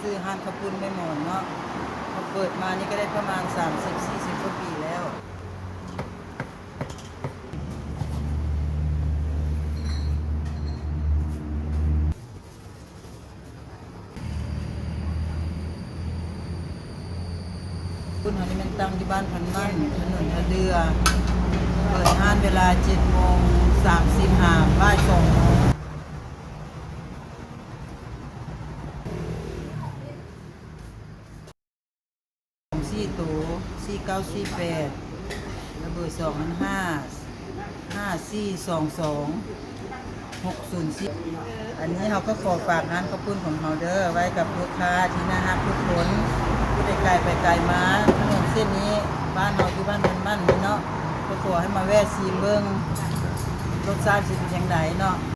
ຊື່ຮ້ານເຂົ້າປຸ້ນແມ່ໝອນເນາະ, ເຂົາເປີດມານີ້ກໍໄດ້ປະມານສາມສິບ ສີ່ສິບກວ່າປີແລ້ວ. ປຸ້ນເຮົານີ້ແມ່ນຕັ້ງຢູ່ບ້ານພັນໝັ້ນ ຖະໜົນທ່າເດື່ອ, ເປີດຮ້ານເວລາເຈັດໂມງສາມສິບ ຫາບ່າຍສອງໂມງ. ສອງສີ່ໂຕ ສີ່ເກົ້າສີ່ແປດ ແລະ ເບີສອງອັນຫ້າ ຫ້າສີ່ສອງສອງ ຫົກສູນສີ່. ອັນນີ້ເຮົາກໍຂໍຝາກຮ້ານເຂົ້າປຸ້ນຂອງເຮົາເດີ ໄວ້ກັບລູກຄ້າທີ່ໜ້າຮັກທຸກຄົນ ຜູ້ໃດໄກໄປໄກມາ ຖະໜົນເສັ້ນນີ້ ບ້ານເຮົາຢູ່ບ້ານເພິ່ນບ້ານນີ້ເນາະ ກໍຂໍໃຫ້ມາແວະຊີມເບິ່ງ ລົດຊາດຊິເປັນຈັ່ງໃດເນາະ.